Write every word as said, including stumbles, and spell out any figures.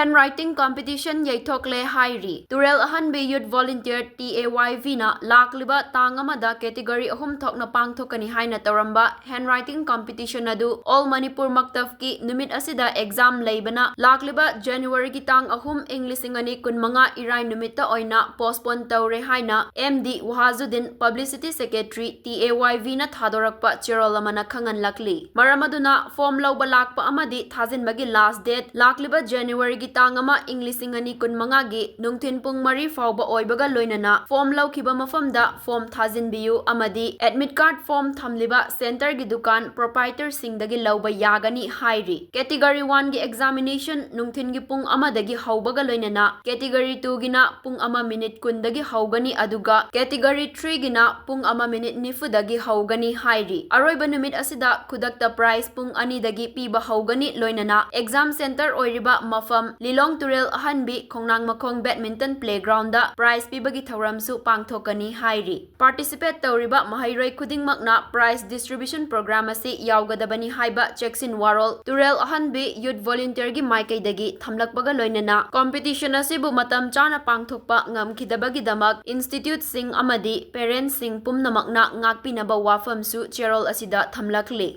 Handwriting competition ꯌꯩꯊꯣꯛꯂꯦ ꯍꯥꯏꯔꯤ꯫ ꯇꯨꯔꯦꯜ ꯑꯍꯟꯕꯤ Youth Volunteer T A Y V ꯅ ꯂꯥꯛꯂꯤꯕ ꯇꯥꯡ ꯑꯃꯗ category ꯑꯍꯨꯝ ꯊꯣꯛꯅ ꯄꯥꯡꯊꯣꯛꯀꯅꯤ ꯍꯥꯏꯅ ꯇꯧꯔꯝꯕ handwriting competition ꯑꯗꯨ All Manipur ꯃꯛꯇꯞꯀꯤ ꯅꯨꯃꯤꯠ ꯑꯁꯤꯗ exam ꯂꯩꯕꯅ ꯂꯥꯛꯂꯤꯕ January ꯒꯤ ꯇꯥꯡ ꯑꯍꯨꯝ, ꯏꯪ ꯂꯤꯁꯤꯡ ꯑꯅꯤ ꯀꯨꯟꯃꯉꯥ ꯏꯔꯥꯏ ꯅꯨꯃꯤꯠꯇ ꯑꯣꯏꯅ postpone ꯇꯧꯔꯦ ꯍꯥꯏꯅ M D ꯋꯍꯥꯖꯨꯗꯤꯟ, Publicity Secretary, T A Y V ꯅ ꯊꯥꯗꯣꯔꯛꯄ ꯆꯦꯔꯣꯜ ꯑꯃꯅ ꯈꯪꯍꯜꯂꯛꯂꯤ꯫ ꯃꯔꯝ ꯑꯗꯨꯅ form ꯂꯧꯕ ꯂꯥꯛꯄ ꯑꯃꯗꯤ ꯊꯥꯖꯤꯟꯕꯒꯤ last date ꯂꯥꯛꯂꯤꯕ January ꯒꯤ ꯇꯥꯡ ꯑꯃ, ꯏꯪ ꯂꯤꯁꯤꯡ ꯑꯅꯤ ꯀꯨꯟꯃꯉꯥꯒꯤ ꯅꯨꯡꯊꯤꯟ ꯄꯨꯡ ꯃꯔꯤ ꯐꯥꯎꯕ ꯑꯣꯏꯕꯒ ꯂꯣꯏꯅꯅ form ꯂꯧꯈꯤꯕ ꯃꯐꯝꯗ form ꯊꯥꯖꯤꯟꯕꯤꯌꯨ ꯑꯃꯗꯤ admit card form ꯊꯝꯂꯤꯕ centre ꯒꯤ ꯗꯨꯀꯥꯟ proprietor ꯁꯤꯡꯗꯒꯤ ꯂꯧꯕ ꯌꯥꯒꯅꯤ ꯍꯥꯏꯔꯤ꯫ Category one ꯒꯤ examination ꯅꯨꯡꯊꯤꯟꯒꯤ ꯄꯨꯡ ꯑꯃꯗꯒꯤ ꯍꯧꯕꯒ ꯂꯣꯏꯅꯅ category two ꯒꯤꯅ ꯄꯨꯡ ꯑꯃ minute ꯀꯨꯟꯗꯒꯤ ꯍꯧꯒꯅꯤ, ꯑꯗꯨꯒ category three ꯒꯤꯅ ꯄꯨꯡ ꯑꯃ minute ꯅꯤꯐꯨꯗꯒꯤ ꯍꯧꯒꯅꯤ ꯍꯥꯏꯔꯤ꯫ ꯑꯔꯣꯏꯕ ꯅꯨꯃꯤꯠ ꯑꯁꯤꯗ ꯈꯨꯗꯛꯇ prize ꯄꯨꯡ ꯑꯅꯤꯗꯒꯤ ꯄꯤꯕ ꯍꯧꯒꯅꯤ, ꯂꯣꯏꯅꯅ exam centre ꯑꯣꯏꯔꯤꯕ ꯃꯐꯝ ꯂꯤꯂꯣꯡ ꯇꯨꯔꯦꯜ ꯑꯍꯟꯕꯤ ꯈꯣꯡꯅꯥꯡ ꯃꯈꯣꯡ badminton playground ꯗ prize ꯄꯤꯕꯒꯤ ꯊꯧꯔꯝꯁꯨ ꯄꯥꯡꯊꯣꯛꯀꯅꯤ ꯍꯥꯏꯔꯤ꯫ Participate ꯇꯧꯔꯤꯕ ꯃꯍꯩꯔꯣꯏ ꯈꯨꯗꯤꯡꯃꯛꯅ prize distribution program ꯑꯁꯤ ꯌꯥꯎꯒꯗꯕꯅꯤ ꯍꯥꯏꯕ ꯆꯦꯛꯁꯤꯟ ꯋꯥꯔꯣꯜ ꯇꯨꯔꯦꯜ ꯑꯍꯟꯕꯤ Youth Volunteer ꯒꯤ ꯃꯥꯏꯀꯩꯗꯒꯤ ꯊꯝꯂꯛꯄꯒ ꯂꯣꯏꯅꯅ competition ꯑꯁꯤꯕꯨ ꯃꯇꯝ ꯆꯥꯅ ꯄꯥꯡꯊꯣꯛꯄ ꯉꯝꯈꯤꯗꯕꯒꯤꯗꯃꯛ institute ꯁꯤꯡ ꯑꯃꯗꯤ parent ꯁꯤꯡ ꯄꯨꯝꯅꯃꯛꯅ ꯉꯥꯛꯄꯤꯅꯕ ꯋꯥꯐꯝꯁꯨ ꯆꯦꯔꯣꯜ ꯑꯁꯤꯗ ꯊꯝꯂꯛꯂꯤ꯫